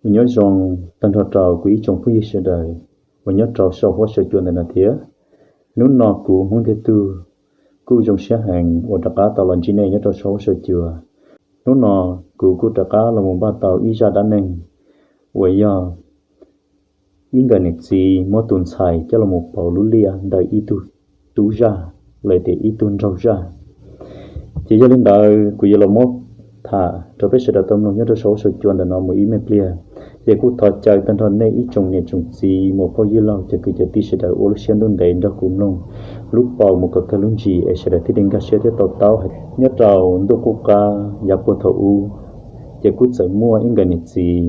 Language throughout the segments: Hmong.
Nyob zoo tag nrho rau kuv ib tsoom phooj ywg sawv daws uas nyob rau saum huab saum cua ntawm no thiab. Hnub no kuv Hmoob Thiab Tug kuj zoo siab heev uas rov qab tau los ntsib nej nyob rau saum huab saum cua. Hnub no kuv kuj rov qab los mus npaj tau ib zaj dab neeg uas yog ib nkawm niam txiv muab tus ntxhais coj los mus pauv lub liaj ntawm ib tug tub zaj, los tias ib tug nraug zaj. Ces yog li ntawd kuv yuav los muab tham rau peb sawv daws tau mloog nyob rau saum huab saum cua ntawm no mus ib me pliag. Ces kuj thov caw tag nrho nej ib tsoom niam tsoom txiv mus phooj ywg laug cov kwv cov tij sawv daws ua lub siab ntuj ntev nrog kuv mloog lub paus mus kom kawg lub ntsis es sawv daws thiaj li nkag siab thiab to taub. Nyob rau ntuj qub qab yav puag thaum ub, ces kuj txawm muaj ib nkawm niam txiv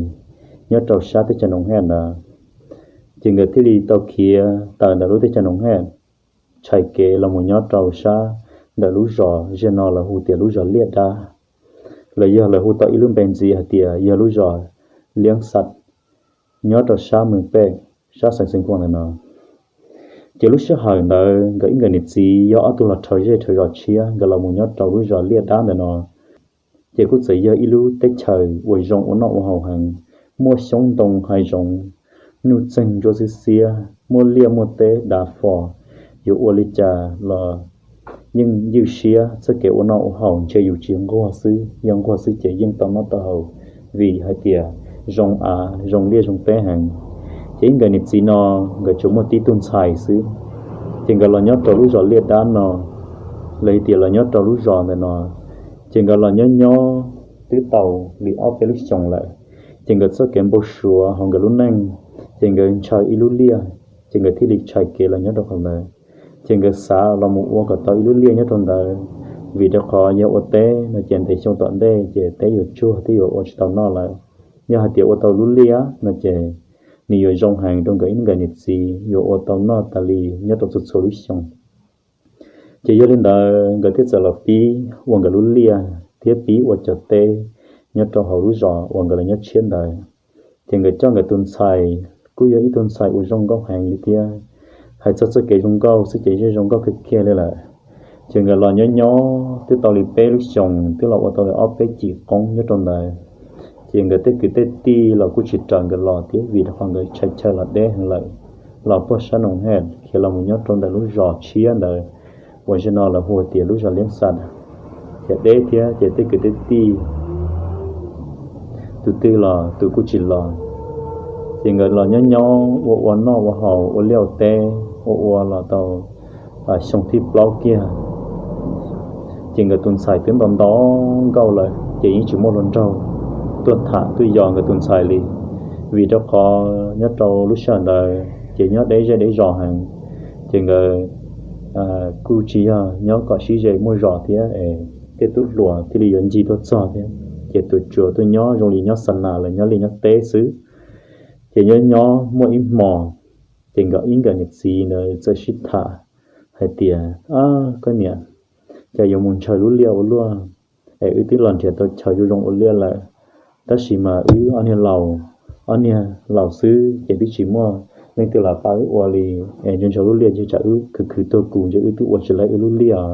nyob rau sab teb chaws Noov Haj ntawd. Ces nkawd thiaj li tau khiav tawm ntawm lub teb chaws Noov Haj, tshais kev los mus nyob rau sab ntawm lub zos zej no lawv hu tias lub zos Liaj Dab, los yog lawv hu tau ib lub npe ntxiv hais tias yog lub zos Liab Xaj, nyob rau sab Mws Pej, sab xeev Xeev Khuam ntawm no. Ces lub sij hawm ntawd nkawd ib nkawm niam txiv yog ob tug los rhawv zej rhawv zos tshiab, nkawd los mus nyob rau lub zos Liaj Dab ntawm no. Ces kuj txawm yog ib lub teb chaws uas zoo ua noj ua haus heev, muaj xyoob ntoo hav zoov, nuj txeeg ntsuab xiab xiab, muaj liaj muaj teb dav fo, yuav ua li cas los yeej ywj siab. Txoj kev ua noj ua haus ntshe yus tsis nquag xwb, yog nquag xwb ces yeej tau noj tau haus, vim hais tias zoo av zoo liaj zoo teb heev. Ces ib nkawm niam txiv no nkawd tsuas muaj tib tug ntxhais xwb. Ces nkawd los nyob rau lub zos Liaj Dab no, los tias los nyob rau lub zos ntawm no. Ces nkawd los nyob nyob twb tau li ob peb lub xyoos lawm. Ces nkawd txoj kev npau suav hauv nkawd lub neej, ces nkawd ntshaw ib lub liaj, ces nkawd thiaj li tshais kev los nyob rau qhov ntawd. Ces nkawd xav los mus ua kom tau ib lub liaj nyob rau ntawd, vim rau qhov yog ua teb no ces ntev xyoo tom ntej ces teb yuav tsuag thiab yuav ua tsis tau noj lawm. Yog hais tias ua tau lub liaj no ces nws yuav zoo heev rau nkawd ib nkawm niam txiv, yuav ua tau noj tas li nyob rau txhua txhua lub xyoo. Ces yog li ntawd nkawd thiaj txawm los pib ua nkawd lub liaj thiab pib ua cov teb nyob rau hauv lub zos uas nkawd los nyob tshiab ntawd. Ces nkawd coj nkawd tus ntxhais, kuj yog ib tug ntxhais uas zoo nkauj heev li thiab, hais txog txoj kev zoo nkauj xwb ces yeej zoo nkauj kawg kiag li lawm. Ces nkawd los nyob nyob twb tau li peb lub xyoos, twb los ua tau li ob peb cim qoob nyob rau ntawd. Ces nkawd tej kwv tej tij los kuj tsis raws nkawd los thiab, vim rau qhov nkawd tshais chaw los deb heev lawm, los puag sab Noov Hej khiav los mus nyob rau ntawm lub zos tshiab ntawd uas zej no lawv hu tias lub zos Liab Xaj. Ces deb thiab ces tej kwv tej tij tus twg los tus kuj tsis los. Ces nkawd los nyob nyob ua ua noj ua haus, ua liaj ua teb, ua ua los tau xyoo thib plaub kiag, ces nkawd tus ntxhais twb nto nto nkauj lawm ces yeej tsis muaj hluas nraug tuaj tham tuaj yos nkawd tus ntxhais li. Vim rau qhov nyob rau lub sij hawm ntawd ces nyob deb zej deb zos heev, ces nkawd kuj tsis yog nyob kom sib ze muaj zos thiab, tej tub hluas thiaj li yuav ncig tuaj txog thiab. Ces tus tsuas tuaj nyob zoo li nyob xa nas los nyob liaj nyob teb xwb. Ces nyob nyob muaj ib hmo, ces nkawd ib nkawm niam txiv ntawd txawm sib tham hais tias, Koj niam, cas yuav mus ntshaw lub liaj ua luaj, es wb twb los nrhiav tau chaw zoo zoo ua liaj lawm, tab sis mas wb ob niag laus, ob niag laus xwb ces twb tsis muaj leej twg los pab wb ua li, es ntshaw ntshaw lub liaj ntshe tsam wb khwv khwv tuag kus ntshe wb twb ua tsis laib wb lub liaj.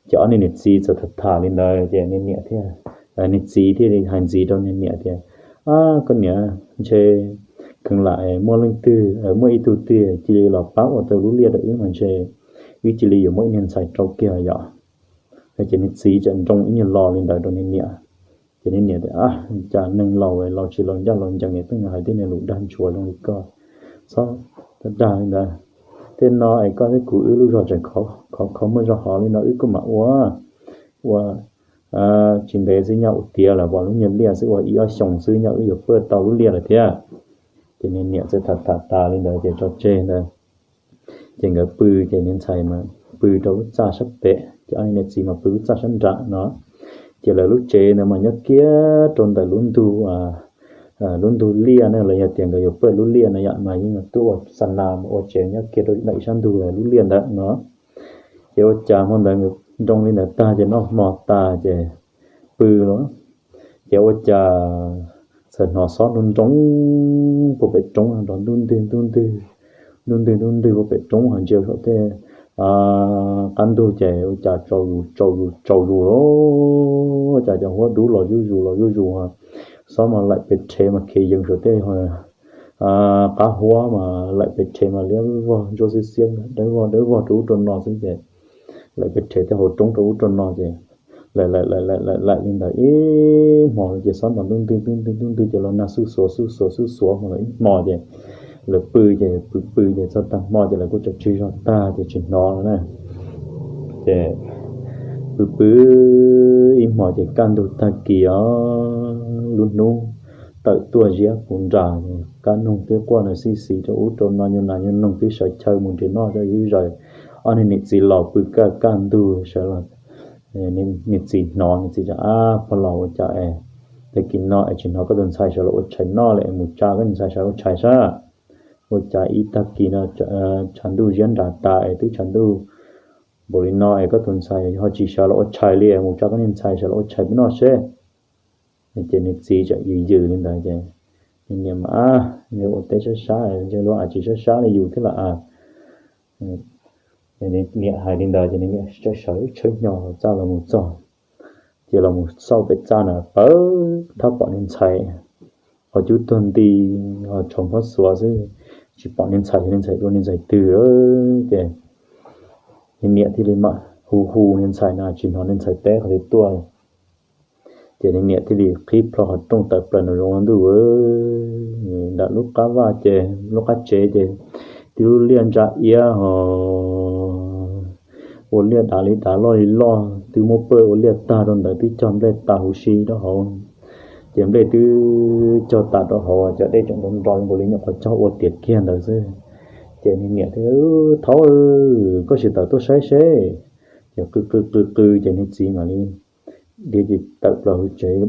Ces ob niag niam txiv txawm tham tham li ntawd ces niag niam thiaj, niag txiv thiaj li hais ntxiv rau niag niam tias, Koj niam, ntshe kheev lam muaj leej twg, muaj ib tug twg cia li los pab ua tau lub liaj rau wb mas ntshe wb cia li yuav muaj ib niag ntxhais rau kiag yom. Ces niag txiv txawm nroo ib nyuag lo li ntawd rau niag niam. Ces niag niam tias, Cas neeg laus, laus tsis laus ncaj laus ncees es pheej hais tej niag lus dag ntsuav zoo li koj, txhob dag li ntawd. Tej no es koj thiab kuv wb lub zog tseem khov kho muaj zog hov li no wb kuj mam ua, ua tsis ntev xwb nyaj ua tiav lawm, ua lub nyuag liaj xwb ua ib ob xyoos xwb nyaj wb yuav pab tau lub liaj lawm thiab. Ces niag niam txawm tham tham tas li ntawd ces tso tseg ntawd. Ces nkawd pw, ces niag ntxhais mas pw rau lub txaj sab pem, ces ob niag niam txiv mas pw lub txaj sab nram no. Ces lawv lub tsev ntawd mas nyob kiag rau ntawm lub ntug, lub ntug liaj na, los yog tias nkawd yuav pab lub liaj na yom, mas yeej tuaj ua xa nas ua tsev nyob kiag rau ntawm ib sab ntug lub liaj ntawd no. Ces ua cas hmo ntawd nkawd nroo li ntawd tag ces noj hmo tas ces pw los, ces ua cas txawm hnov xob nroo nroo puag pem roob nrov ntuj ntwg ntuj ntwg, ntuj ntwg ntuj ntwg puag pem roob ho ntsia saum tej qab ntug ces ua cas tsaus zus tsaus zus tsaus zus los, ua cas cov huab dub los zuj zus los zuj zus, xob mas laim pes rhe mas khiav yees saum tej qab huab mas laim pes rhe mas liab vog ntsuab xiab xiab dawb vog dawb vog rau ub rau no xwb ces laim pes rhe tej hauv roob rau ub rau no ces laim laim laim laim laim li ntawd ib hmo ces xob ntos ntub ntwg ntub ntwg ntub ntwg ces los nag xuj xuav xuj xuav xuj xuav hmo los ib hmo ces lawv pw ces pw pw ces txog tag hmo ces lawv kuj tso tseg zog tag ces tsis hnov no na. Ces pw pw ib hmo ces kaj ntug tag kis os, lub hnub tawm tuaj ziab puv nras, kab noog twb quaj na xib xis rau ub rau no, nyuj nas nyuj noog twb sawv chaw mus nrhiav noj coj ywb zaws. Ob niag niam txiv los pw kaj kaj ntug sawv los, niag txiv hnov, niag txiv tias, Ab pog laus, ua cas es tag kis no es tsis hnov koj tus ntxhais sawv los ua tshais noj li es mus tsa koj tus ntxhais sawv ua tshais sab? Ua cas ib tag kis no tshav ntuj ziab nras tas es twb tshav ntuj npaum li no es koj tus ntxhais ho tsis sawv los ua tshais li es mus tsa koj niag ntxhais sawv los ua tshais peb noj seb. Ces niag txiv tseem yws yws li ntawd ces niag niam mas, Ua teb sab sab, ntshe luag a tsis sab sab li yus thiab lam a. Niam hais li ntawd ces niam txawm sawv tshawb hnyo txaj los mus txog. Ces los mus xauj pem txaj na pawg thab pom niag ntxhais qhov cub tuag nti, ho tshaus nphob xuav xwb, tsis pom niag ntxhais, niag ntxhais dua niag ntxhais twg. Ces niag niam thiaj li mam hu hu niag ntxhais no tsis hnov niag ntxhais teb qhov twg tuaj. Ces niag niam thiaj li qhib plho qhov rooj tawm plaws nram zoov ntuj, nram lub qab vaj ces lub qab tsev ces tib lub liaj ntsa iab ho ua liaj dav li dav loj li loj, twb muab pawj ua liaj tag rau ntawd, twb cog nplej tas huv si rau hauv. Ces nplej twb cog tas rau hauv, cov dej tseem nrov nrov nkaus li nyuam qhuav cog ua tiav kiag ntawd xwb. Ces niag niam thiaj, Thaub, koj sim tawm tuaj saib seb. Ces qw qw qw qw ces niag txiv mam li dhia ces tawm plaws hauv tsev,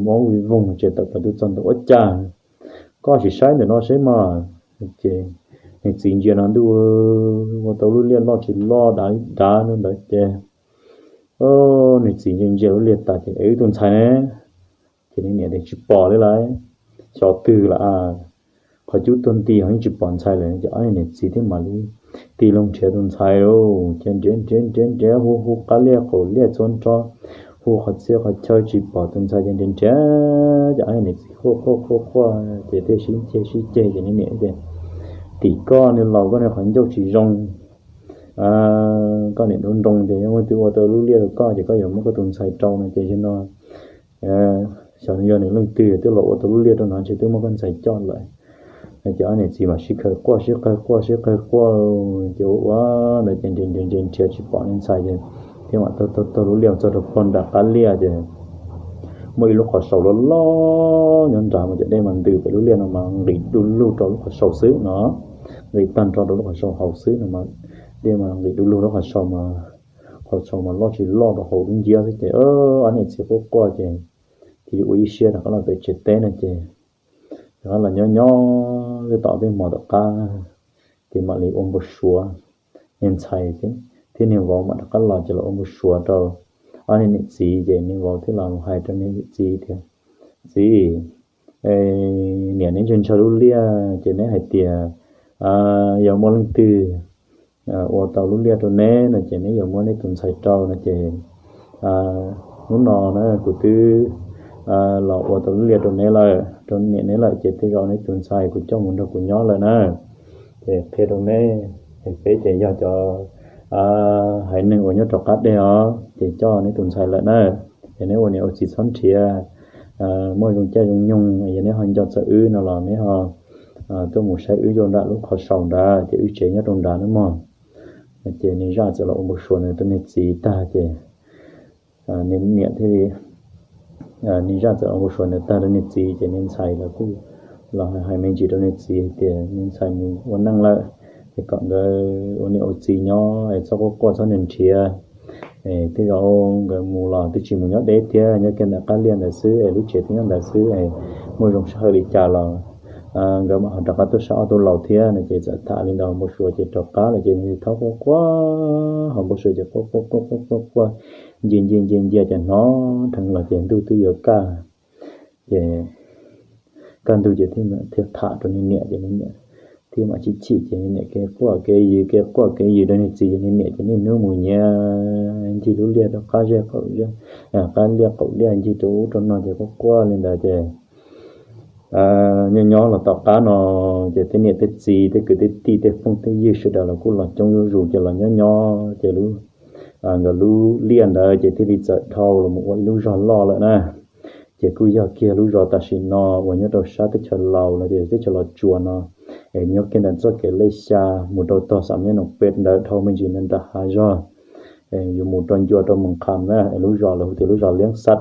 mob vij voog ces tawm plaws tuaj txog ntawm, Ua cas koj sim saib ntawm no seb mas. Ces niag txiv ntsia no ntuj, ua tau lub liaj loj tsis loj dav li dav ntawd ces niag txiv ntsia ntsia lub liaj tas ces, Es wb tus ntxhais ne? Ces niag niam tias, Tsis pom li lawm, xyov twg lawm. Qhov cub tuag nti ho yeej tsis pom ntxhais lawm. Ces ob niag niam txiv thiaj mam li tig loo nrhiav tus ntxhais lauj. Ces nrhiav nrhiav nrhiav nrhiav, hu hu qab liaj qaum liaj txhua nrho, hu qhov txhia qhov chaw tsis pom tus ntxhais ces nrhiav nrhiav, ces ob niag niam txiv quaj quaj quaj quaj ces thiaj sib ceg sib ceg ces niag niam tias, Tim koj niag laus, koj niag qhov ncauj tsis zoo, koj niam nroo nroo ces yog muaj tus ua tau lub liaj rau koj ces koj yuav muab koj tus ntxhais rau no ces yog no, xyov yog nws leej twg twb los ua tau lub liaj rau no ntshe twb muab koj ntxhais coj lawm. Ces ob niam txiv mas sib khaws quaj sib khaws quaj sib khaws quaj, ces ua ua ntawd ces nrhiav nrhiav nrhiav tsis pom niag ntxhais ces thiaj mam taug taug taug lub liaj txog rau pog nram qab liaj ces muaj ib lub qhov saus loj loj nyob nrad mas cov dej mas ntws pem lub liaj no mas nqis du lug rau lub qhov saus xwb no, nqis tag nrho rau lub qhov saus hauv xwb no mas, dej mas nqis du lug lub qhov saus mas, qhov saus mas loj tsis loj rau hauv lub nciab xwb ces ob niam txiv quaj quaj ces thiaj li ua ib siab rov qab los pem tsev teb no ces rov qab los nyob nyob tom tej hmo tom qab ces mam li ua npau suav, niag ntxhais thiab niag vauv mam rov qab los ces los ua npau suav rau ob niag niam txiv ces niag vauv thiaj los hais rau niag niam txiv tias, Txiv, niam neb ntshaw ntshaw lub liaj ces neb hais tias yog muaj leej twg ua tau lub liaj rau neb no ces neb yuav muab neb tus ntxhais rau no ces hnub no na kuv twb los ua tau lub liaj rau neb lawm, rau niam neb lawm ces tej zaum neb tus ntxhais kuv coj mus nrog kuv nyob lawm na. Ces qhia rau neb, peb ces yog cov haiv neeg uas nyob rov qab dej os ces coj neb tus ntxhais lawm na. Ces neb ua niam ua txiv txhob nrhiav, muaj zoo caij zoo nyoog yog neb ho nco txog wb no los neb ho tuaj mus saib wb rau nram lub qhov saus nrad ces wb tsev nyob rau nrad na mog. Ces niag zaj txawm los ua npau suav nws rau niag txiv tag ces niag niam thiaj li, niag zaj txawm los ua npau suav nws tag rau niag txiv ces niag ntxhais los kuj los hais me ntsis rau niag txiv hais tias niag ntxhais mus ua neej lawm, es kom nkawd ua niam ua txiv nyob es txhob quaj quaj txhob nrhiav nrhiav. Tej zaum nkawd mus los twb tsis mus nyob deb thiab, nyob kiag ntawm qab liaj ntawd xwb es lub tsev twb nyob ntawd xwb es muaj zoo sij hawm li cas los nkawd mam ho rov qab tuaj saib ob tug laus thiab no ces txawm tham li ntawd npau suav ces rov qab lawm ces nws thaub quaj quaj ho npau suav ces quaj quaj quaj quaj quaj quaj ncia ncia ncia ncia ces hnov dheev los ces ntuj twb yuav kaj. Ces kaj ntug ces thiaj tham rau niag niam ces niag niam thiaj mam chim chim ces niag niam kev quaj kev yws kev quaj kev yws rau niag txiv ces niag niam ces niaj hnub mus nyiav ncig lub liaj rau qab zej qaum zej, qab liaj qaum liaj ncig rau ub rau no ces quaj quaj li ntawd ces Nyob nyob los tom qab no ces tej niam tej txiv tej kwv tej tij tej phooj tej ywg sawv daws los kuj los coob zuj zus ces los nyob nyob ces lub, nkawd lub liaj ntawd ces thiaj li txawm dhau los mus ua ib lub zos loj lawm na. Ces kuj yog kiag lub zos tam sim no uas nyob rau sab teb chaws Laus los tias teb chaws Los Tsuas no, es nyob kiag ntawm txoj kev lej xya mus rau tog Xam Nyab Noom Peb ntawd dhau me ntsis ntawm hav zog, yuav mus rau ncua rau Moos Kham na, es lub zos lawv hu tias lub zos Liab Xav,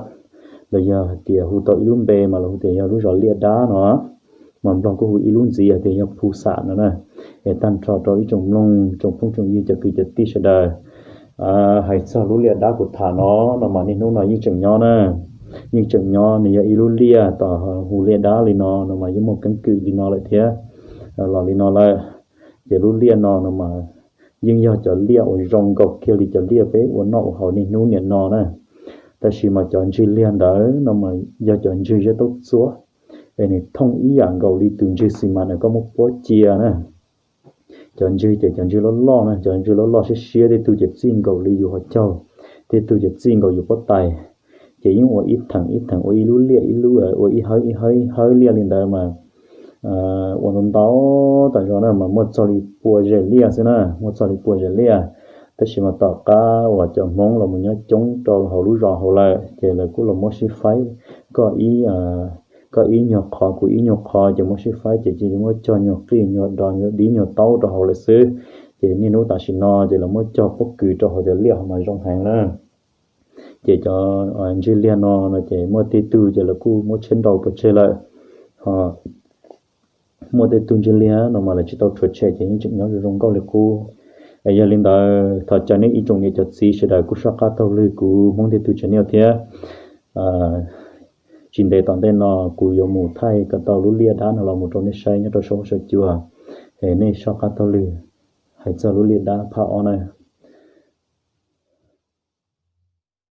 los yog hais tias hu tau ib lub npe mas lawv hu tias yog lub zos Liaj Dab no, mas Nplog kuj hu ib lub ntxiv hais tias yog Phu Xam no na. Es tag nrho rau ib tsoom mloog tsoom phooj tsoom ywg cov kwv cov tij sawv daws, hais txog lub liaj dab kuv tham no no mas niaj hnub no yeej tseem nyob na. Yeej tseem nyob, nws yog ib lub liaj tom hu Liaj Dab li no no mas yeej muaj keeb kwm li no lawm thiab. Los li no lawm, ces lub liaj no no mas yeej yog cov liaj uas zoo nkaus kiag li cov liaj peb ua noj ua haus niaj hnub niam no na. Tab sis mas cov ntswg liag ntawd no mas yog cov ntswg zeb taub txuab, es nws thooj ib yam nkaus li tus ntswg xis mas uas koj muab puab cia na. Cov ntswg ces cov ntswg loj loj na, cov ntswg loj loj siab siab, tej tug ces txij nkaus li yus hauv caug, tej tug ces txij nkaus yus pob tais. Ces yeej ua ib theem ib theem, ua ib lub liaj ib lub, ua ib hawb ib hawb ib hawb liaj li ntawd mas ua ntau ntau tas zog na mas muaj txog li pua zes liaj xwb na, muaj txog li pua zes liaj. Tab sis mas tom qab uas cov Hmoob los mus nyob coob rau hauv lub zos hauv lawm ces lawv kuj los muab sib faib, koj ib, koj ib nyuag qhov kuv ib nyuag qhov ces muab sib faib ces cia li muab cog nyuag qij nyuag dos nyuag dib nyuag taub rau hauv lawm xwb. Ces niaj hnub tam sim no ces lawv muab cog pob kws rau hauv cov liaj hauv mas zoo heev na. Ces cov ntswg liag no no ces muaj tej tug ces lawv kuj muab tshiab nrau pov tseg lawm, ho muaj tej tug ntswg liag no mas lawv tsis tau rhuav tshem ces yeej tseem nyob zoo zoo nkauj li qub. Es yog li ntawd thov caw nej ib tsoom niam cov txiv sawv daws kuj soj qab taug lw kuv Hmoob Ntiag Tug channel thiab. Tsis ntev tom ntej no kuv yuav mus thaij kom tau lub liaj dab no los mus rau nej saib nyob rau saum huab saum cua. Es nej soj qab taug lw hais txog lub liaj dab phaj ob na.